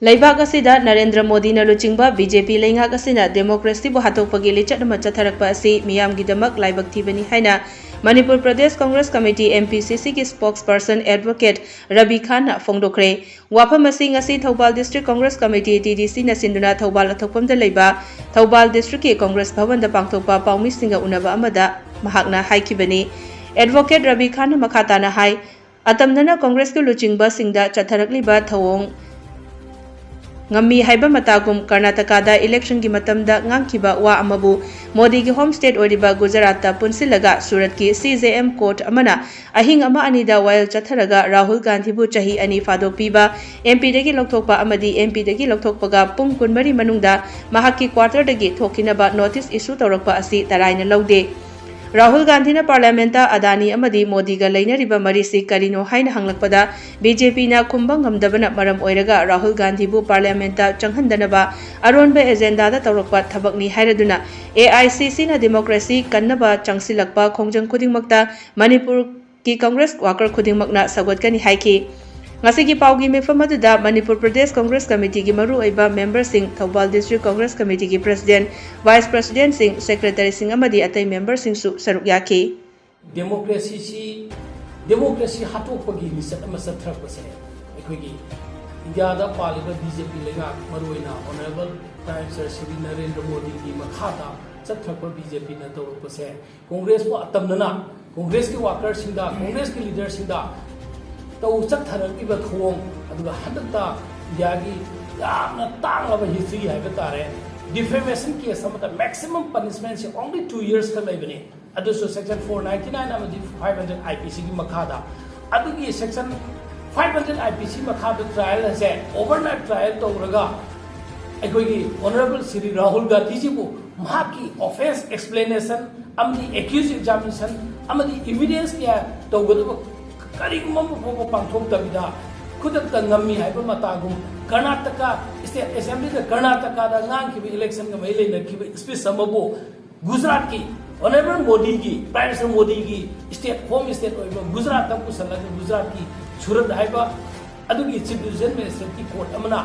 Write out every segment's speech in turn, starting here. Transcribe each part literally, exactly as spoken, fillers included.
ꯂꯩꯕꯥꯛ ꯑꯁꯤꯗ ꯅꯔꯦꯟꯗ꯭ꯔ ꯃꯣꯗꯤꯅ ꯂꯨꯆꯤꯡꯕ ꯕꯤ ꯖꯦ ꯄꯤ ꯂꯩꯉꯥꯛ ꯑꯁꯤꯅ ꯗꯦꯃꯣꯀ꯭ꯔꯦꯁꯤꯕꯨ ꯍꯥꯠꯇꯣꯛꯄꯒꯤ ꯂꯤꯆꯠ ꯑꯃ ꯆꯠꯊꯔꯛꯄ ꯑꯁꯤ ꯃꯤꯌꯥꯝꯒꯤꯗꯃꯛ ꯂꯥꯏꯕꯛ ꯊꯤꯕꯅꯤ ꯍꯥꯏꯅ Manipur Pradesh Congress committee, M P ꯁꯤ ꯁꯤꯒꯤ spokesperson Advocate ꯔꯕꯤ ꯈꯥꯟꯅ ꯐꯣꯡꯗꯣꯛꯈ꯭ꯔꯦ꯫ ꯋꯥꯐꯝ ꯑꯁꯤ ꯉꯁꯤ Thoubal district Congress committee, T D ꯁꯤꯅ ꯁꯤꯟꯗꯨꯅ ꯊꯧꯕꯥꯜ ꯑꯊꯣꯛꯄꯝꯗ ꯂꯩꯕ ꯊꯧꯕꯥꯜ ꯗꯤꯁꯇ꯭ꯔꯤꯛꯀꯤ ꯀꯣꯡꯒ꯭ꯔꯦꯁ ꯚꯕꯟꯗ ꯄꯥꯡꯊꯣꯛꯄ ꯄꯥꯎꯃꯤꯁꯤꯡꯒ ꯎꯅꯕ ꯑꯃꯗ ꯃꯍꯥꯛꯅ ꯍꯥꯏꯈꯤꯕꯅꯤ꯫ Advocate ꯔꯕꯤ ꯈꯥꯟꯅ ꯃꯈꯥ ꯇꯥꯅ ꯍꯥꯏ, ꯑꯇꯝꯅꯅ ꯀꯣꯡꯒ꯭ꯔꯦꯁꯀꯤ ꯂꯨꯆꯤꯡꯕꯁꯤꯡꯗ ꯆꯠꯊꯔꯛꯂꯤꯕ ꯊꯧꯑꯣꯡ ꯉꯝꯃꯤ ꯍꯥꯏꯕ ꯃꯇꯥꯒꯨꯝ ꯀꯔꯅꯥꯇꯀꯥꯗ ꯏꯂꯦꯛꯁꯟꯒꯤ ꯃꯇꯝꯗ ꯉꯥꯡꯈꯤꯕ ꯋꯥ ꯑꯃꯕꯨ ꯃꯣꯗꯤꯒꯤ ꯍꯣꯝ ꯁ꯭ꯇꯦꯠ ꯑꯣꯏꯔꯤꯕ ꯒꯨꯖꯔꯥꯠꯇ ꯄꯨꯟꯁꯤꯜꯂꯒ ꯁꯨꯔꯠꯀꯤ ꯁꯤ ꯖꯦ ꯑꯦꯝ ꯀꯣꯔꯠ ꯑꯃꯅ ꯑꯍꯤꯡ ꯑꯃ ꯑꯅꯤꯗ ꯋꯥꯌꯦꯜ ꯆꯠꯊꯔꯒ ꯔꯥꯍꯨꯜ ꯒꯥꯟꯙꯤꯕꯨ ꯆꯍꯤ ꯑꯅꯤ ꯐꯥꯗꯣꯛ ꯄꯤꯕ, ꯑꯦꯝ ꯄꯤꯗꯒꯤ ꯂꯧꯊꯣꯛꯄ ꯑꯃꯗꯤ ꯑꯦꯝ ꯄꯤꯗꯒꯤ ꯂꯧꯊꯣꯛꯄꯒ ꯄꯨꯡ ꯀꯨꯟꯃꯔꯤ ꯃꯅꯨꯡꯗ ꯃꯍꯥꯛꯀꯤ ꯀ꯭ꯋꯥꯇꯔꯗꯒꯤ ꯊꯣꯛꯈꯤꯅꯕ ꯅꯣꯇꯤꯁ ꯏꯁꯨ ꯇꯧꯔꯛꯄ ꯑꯁꯤ ꯇꯔꯥꯏꯅ ꯂꯧꯗꯦ꯫ ꯔꯥꯍꯨꯜ ꯒꯥꯟꯙꯤꯅ ꯄꯥꯔꯂꯤꯌꯥꯃꯦꯟꯠꯇ ꯑꯗꯥꯅꯤ ꯑꯃꯗꯤ ꯃꯣꯗꯤꯒ ꯂꯩꯅꯔꯤꯕ ꯃꯔꯤꯁꯤ ꯀꯔꯤꯅꯣ ꯍꯥꯏꯅ ꯍꯪꯂꯛꯄꯗ, ꯕꯤ ꯖꯦ ꯄꯤꯅ ꯈꯨꯝꯕ ꯉꯝꯗꯕꯅ ꯃꯔꯝ ꯑꯣꯏꯔꯒ ꯔꯥꯍꯨꯜ ꯒꯥꯟꯙꯤꯕꯨ ꯄꯥꯔꯂꯤꯌꯥꯃꯦꯟꯠꯇ ꯆꯪꯍꯟꯗꯅꯕ ꯑꯔꯣꯟꯕ ꯑꯦꯖꯦꯟꯗꯥꯗ ꯇꯧꯔꯛꯄ ꯊꯕꯛꯅꯤ ꯍꯥꯏꯔꯗꯨꯅ, ꯑꯦ ꯑꯥꯏ ꯁꯤ ꯁꯤꯅ ꯗꯦꯃꯣꯀ꯭ꯔꯦꯁꯤ ꯀꯟꯅꯕ ꯆꯪꯁꯤꯜꯂꯛꯄ ꯈꯣꯡꯖꯪ ꯈꯨꯗꯤꯡꯃꯛꯇ ꯃꯅꯤꯄꯨꯔ ꯀꯤ ꯀꯣꯡꯒ꯭ꯔꯦꯁ ꯋꯥꯀꯔ ꯈꯨꯗꯤꯡꯃꯛꯅ ꯁꯧꯒꯠꯀꯅꯤ ꯍꯥꯏꯈꯤ꯫ ꯉꯁꯤꯒꯤ ꯄꯥꯎꯒꯤ ꯃꯤꯐꯝ ꯑꯗꯨꯗ ꯃꯅꯤꯄꯨꯔ ꯄ꯭ꯔꯗꯦꯁ ꯀꯣꯡꯒ꯭ꯔꯦꯁ ꯀꯃꯤꯇꯤꯒꯤ ꯃꯔꯨꯑꯣꯏꯕ ꯃꯦꯝꯕꯔꯁꯤꯡ, ꯊꯧꯕꯥꯜ ꯗꯤꯁꯇ꯭ꯔꯤꯛ ꯀꯣꯡꯒ꯭ꯔꯦꯁ ꯀꯃꯤꯇꯤꯒꯤ ꯄ꯭ꯔꯁꯤꯗꯦꯟꯠ, ꯚꯥꯏꯁ ꯄ꯭ꯔꯁꯤꯗꯦꯟꯠꯁꯤꯡ, ꯁꯦꯀ꯭ꯔꯦꯇꯔꯤꯁꯤꯡ ꯑꯃꯗꯤ ꯑꯇꯩ ꯃꯦꯝꯕꯔꯁꯤꯡꯁꯨ ꯁꯔꯨꯛ ꯌꯥꯈꯤ꯫ ꯗꯦꯃꯣꯀ꯭ꯔꯦꯁꯤꯁꯤ, ꯗꯦꯃꯣꯀ꯭ꯔꯦꯁꯤ ꯍꯥꯠꯇꯣꯛꯄꯒꯤ ꯂꯤꯆꯠ ꯑꯃ ꯆꯠꯊꯔꯛꯄꯁꯦ, ꯑꯩꯈꯣꯏꯒꯤ ꯏꯟꯗꯤꯌꯥꯗ ꯄꯥꯜꯂꯤꯕ ꯕꯤ ꯖꯦ ꯄꯤ ꯂꯩꯉꯥꯛ, ꯃꯔꯨꯑꯣꯏꯅ honourable prime minister Shri Narendra ꯃꯣꯗꯤꯒꯤ ꯃꯈꯥꯗ ꯆꯠꯊꯔꯛꯄ ꯕꯤ ꯖꯦ ꯄꯤꯅ ꯇꯧꯔꯛꯄꯁꯦ, ꯀꯣꯡꯒ꯭ꯔꯦꯁꯄꯨ ꯑꯇꯝꯅꯅ ꯀꯣꯡꯒ꯭ꯔꯦꯁꯀꯤ ꯋꯥꯀꯔꯁꯤꯡꯗ, ꯀꯣꯡꯒ꯭ꯔꯦꯁꯀꯤ ꯂꯤꯗꯔꯁꯤꯡꯗ ꯇꯧ ꯆꯠꯊꯔꯛꯂꯤꯕ ꯊꯧꯑꯣꯡ, ꯑꯗꯨꯒ ꯍꯟꯗꯛꯇ ꯏꯟꯗꯤꯌꯥꯒꯤ ꯌꯥꯝꯅ ꯇꯥꯡꯂꯕ ꯍꯤꯁꯇ꯭ꯔꯤ ꯍꯥꯏꯕ ꯇꯥꯔꯦ, ꯗꯤꯐꯦꯃꯦꯁꯟ ꯀꯦꯁ ꯑꯃꯗ ꯃꯦꯛꯁꯤꯃꯝ ꯄꯅꯤꯁꯃꯦꯟꯁꯦ only two years ꯈꯛ ꯂꯩꯕꯅꯤ꯫ ꯑꯗꯨꯁꯨ ꯁꯦꯛꯁꯟ ꯐꯣꯔ ꯅꯥꯏꯟꯇꯤ ꯅꯥꯏꯟ ꯑꯃꯗꯤ ꯐꯥꯏꯚ ꯍꯟꯗ꯭ꯔꯦꯗ ꯑꯥꯏ ꯄꯤ ꯁꯤꯒꯤ ꯃꯈꯥꯗ꯫ ꯑꯗꯨꯒꯤ section five hundred I P ꯁꯤ ꯃꯈꯥꯗ ꯇ꯭ꯔꯥꯏꯌꯦꯜ ꯑꯁꯦ, ꯑꯣꯚꯔꯅꯥꯏꯠ ꯇ꯭ꯔꯥꯏꯌꯦꯜ ꯇꯧꯔꯒ, ꯑꯩꯈꯣꯏꯒꯤ ꯑꯣꯅꯔꯦꯕꯜ ꯁ꯭ꯔꯤ ꯔꯥꯍꯨꯜ ꯒꯥꯟꯙꯤꯖꯤꯕꯨ ꯃꯍꯥꯛꯀꯤ ꯑꯣꯐꯦꯟꯁ ꯑꯦꯛꯁꯄ꯭ꯂꯦꯅꯦꯁꯟ ꯑꯃꯗꯤ ꯑꯦꯀ꯭ꯌꯨꯖ ꯑꯦꯛꯖꯥꯃꯤꯅꯦꯁꯟ ꯑꯃꯗꯤ ꯏꯚꯤꯗꯦꯟꯁ ꯀꯌꯥ ꯇꯧꯒꯗꯕ ꯀꯔꯤꯒꯨꯝꯕ ꯑꯃ ꯐꯥꯎꯕ ꯄꯥꯡꯊꯣꯛꯇꯕꯤꯗ, ꯈꯨꯗꯛꯇ ꯉꯝꯃꯤ ꯍꯥꯏꯕ ꯃꯇꯥꯒꯨꯝ ꯀꯔꯅꯥꯇꯀꯥ ꯁ꯭ꯇꯦꯠ ꯑꯦꯁꯦꯝꯕ꯭ꯂꯤꯗ ꯀꯔꯅꯥꯇꯀꯥꯗ ꯉꯥꯡꯈꯤꯕ ꯏꯂꯦꯛꯁꯟꯒ ꯃꯔꯤ ꯂꯩꯅꯈꯤꯕ ꯁ꯭ꯄꯤꯆ ꯑꯃꯕꯨ ꯒꯨꯖꯔꯥꯠꯀꯤ ꯑꯣꯅꯔꯦꯕꯜ ꯃꯣꯗꯤꯒꯤ, ꯄ꯭ꯔꯥꯏꯝ ꯃꯤꯅꯤꯁꯇꯔ ꯃꯣꯗꯤꯒꯤ ꯁ꯭ꯇꯦꯠ, ꯍꯣꯝ ꯁ꯭ꯇꯦꯠ ꯑꯣꯏꯕ ꯒꯨꯖꯔꯥꯠꯇ ꯄꯨꯁꯜꯂꯒ ꯒꯨꯖꯔꯥꯠꯀꯤ ꯁꯨꯔꯠ ꯍꯥꯏꯕ ꯑꯗꯨꯒꯤ ꯆꯤꯐ ꯖꯨꯗꯤꯁꯤꯌꯦꯜ ꯃꯦꯖꯤꯁꯇ꯭ꯔꯦꯠꯀꯤ ꯀꯣꯔꯠ ꯑꯃꯅ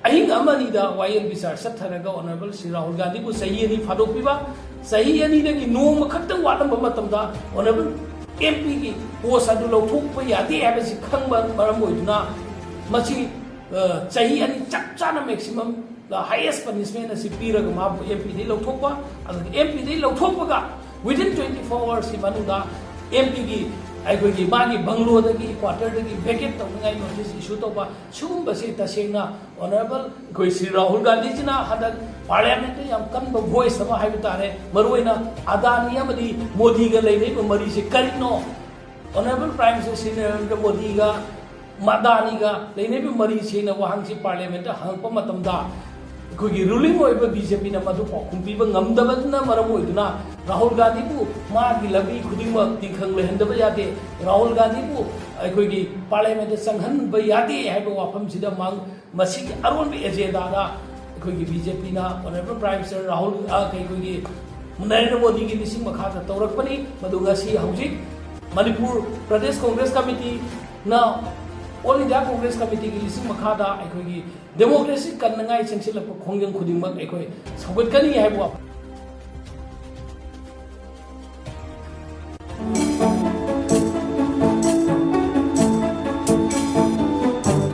ꯑꯍꯤꯡ ꯑꯃ ꯑꯅꯤꯗ ꯋꯥꯌꯦꯜ ꯕꯤꯆꯥꯔ ꯆꯠꯊꯔꯒ ꯑꯣꯅꯔꯦꯕꯜ ꯁ꯭ꯔꯤ ꯔꯥꯍꯨꯜ ꯒꯥꯟꯙꯤꯕꯨ ꯆꯍꯤ ꯑꯅꯤ ꯊꯥꯗꯣꯛꯄꯤꯕ, ꯆꯍꯤ ꯑꯅꯤꯗꯒꯤ ꯅꯣꯡꯃ ꯈꯛꯇꯪ ꯋꯥꯠꯂꯝꯕ ꯃꯇꯝꯗ ꯑꯣꯅꯔꯦꯕꯜ ꯑꯦꯝ ꯄꯤꯒꯤ ꯄꯣꯁ ꯑꯗꯨ ꯂꯧꯊꯣꯛꯄ ꯌꯥꯗꯦ ꯍꯥꯏꯕꯁꯤ ꯈꯪꯕ ꯃꯔꯝ ꯑꯣꯏꯗꯨꯅ ꯃꯁꯤ, ꯑ, ꯆꯍꯤ ꯑꯅꯤ ꯆꯞ ꯆꯥꯅ ꯃꯦꯛꯁꯤꯃꯝ, ꯗ ꯍꯥꯏꯌꯦꯁ ꯄꯅꯤꯁꯃꯦꯟ ꯑꯁꯤ ꯄꯤꯔꯒ ꯃꯥꯕꯨ ꯑꯦꯝ ꯄꯤꯗꯒꯤ ꯂꯧꯊꯣꯛꯄ, ꯑꯗꯨꯒ M ꯄꯤꯗꯒꯤ ꯂꯧꯊꯣꯛꯄꯒ within twenty four hours ꯀꯤ ꯃꯅꯨꯡꯗ ꯑꯦꯝ ꯄꯤꯒꯤ ꯑꯩꯈꯣꯏꯒꯤ ꯃꯥꯒꯤ ꯕꯪꯒꯂꯣꯗꯒꯤ, ꯀ꯭ꯋꯥꯇꯔꯗꯒꯤ ꯚꯦꯀꯦꯠ ꯇꯧꯅꯤꯡꯉꯥꯏ ꯅꯣꯇꯤꯁ ꯏꯁꯨ ꯇꯧꯕ, ꯁꯤꯒꯨꯝꯕꯁꯤ ꯇꯁꯦꯡꯅ ꯑꯣꯅꯔꯦꯕꯜ ꯑꯩꯈꯣꯏ ꯁ꯭ꯔꯤ ꯔꯥꯍꯨꯜ ꯒꯥꯟꯙꯤꯁꯤꯅ ꯍꯟꯗꯛ ꯄꯥꯔꯂꯤꯌꯥꯃꯦꯟꯠꯇ ꯌꯥꯝ ꯀꯟꯕ ꯚꯣꯏꯁ ꯑꯃ ꯍꯥꯏꯕ ꯇꯥꯔꯦ, ꯃꯔꯨꯑꯣꯏꯅ ꯑꯗꯥꯅꯤ ꯑꯃꯗꯤ ꯃꯣꯗꯤꯒ ꯂꯩꯅꯔꯤꯕ ꯃꯔꯤꯁꯦ ꯀꯔꯤꯅꯣ? Honourable prime minister Shri Narendra ꯃꯣꯗꯤꯒ ꯃꯗꯥꯅꯤꯒ ꯂꯩꯅꯔꯤꯕ ꯃꯔꯤ ꯁꯦꯡꯅ ꯋꯥꯍꯪꯁꯤ ꯄꯥꯔꯂꯤꯌꯥꯃꯦꯟꯠꯇ ꯍꯪꯉꯛꯄ ꯃꯇꯝꯗ ꯑꯩꯈꯣꯏꯒꯤ ꯔꯨꯂꯤꯡ ꯑꯣꯏꯕ ꯕꯤ ꯖꯦ ꯄꯤꯅ ꯃꯗꯨ ꯄꯥꯎꯈꯨꯝ ꯄꯤꯕ ꯉꯝꯗꯕꯗꯨꯅ ꯃꯔꯝ ꯑꯣꯏꯗꯨꯅ ꯔꯥꯍꯨꯜ ꯒꯥꯟꯙꯤꯕꯨ ꯃꯥꯒꯤ ꯂꯝꯕꯤ ꯈꯨꯗꯤꯡꯃꯛ ꯇꯤꯡꯈꯪ ꯂꯩꯍꯟꯗꯕ ꯌꯥꯗꯦ, ꯔꯥꯍꯨꯜ ꯒꯥꯟꯙꯤꯕꯨ ꯑꯩꯈꯣꯏꯒꯤ ꯄꯥꯔꯂꯤꯌꯥꯃꯦꯟꯠꯇ ꯆꯪꯍꯟꯕ ꯌꯥꯗꯦ ꯍꯥꯏꯕ ꯋꯥꯐꯝꯁꯤꯗ ꯃꯥꯡ-, ꯃꯁꯤꯒꯤ ꯑꯔꯣꯟꯕ ꯑꯦꯖꯦꯟꯗꯥꯗ ꯑꯩꯈꯣꯏꯒꯤ ꯕꯤ ꯖꯦ ꯄꯤꯅ ꯑꯣꯅꯔꯦꯕꯜ ꯄ꯭ꯔꯥꯏꯝ ꯃꯤꯅꯤꯁꯇꯔ ꯔꯥꯍꯨꯜ, ꯑ, ꯑꯩꯈꯣꯏꯒꯤ ꯅꯔꯦꯟꯗ꯭ꯔ ꯃꯣꯗꯤꯒꯤ ꯂꯤꯁꯤꯡ ꯃꯈꯥꯗ ꯇꯧꯔꯛꯄꯅꯤ꯫ ꯃꯗꯨ ꯉꯁꯤ ꯍꯧꯖꯤꯛ ꯃꯅꯤꯄꯨꯔ ꯄ꯭ꯔꯗꯦꯁ ꯀꯣꯡꯒ꯭ꯔꯦꯁ ꯀꯃꯤꯇꯤꯅ ꯑꯣꯜ ꯏꯟꯗꯤꯌꯥ ꯀꯣꯡꯒ꯭ꯔꯦꯁ ꯀꯃꯤꯇꯤꯒꯤ ꯂꯤꯁꯤꯡ ꯃꯈꯥꯗ ꯑꯩꯈꯣꯏꯒꯤ ꯗꯦꯃꯣꯀ꯭ꯔꯦꯁꯤ ꯀꯟꯅꯉꯥꯏ ꯆꯪꯁꯤꯜꯂꯛꯄ ꯈꯣꯡꯖꯪ ꯈꯨꯗꯤꯡꯃꯛ ꯑꯩꯈꯣꯏ ꯁꯧꯒꯠꯀꯅꯤ ꯍꯥꯏꯕ ꯋꯥꯐꯝ꯫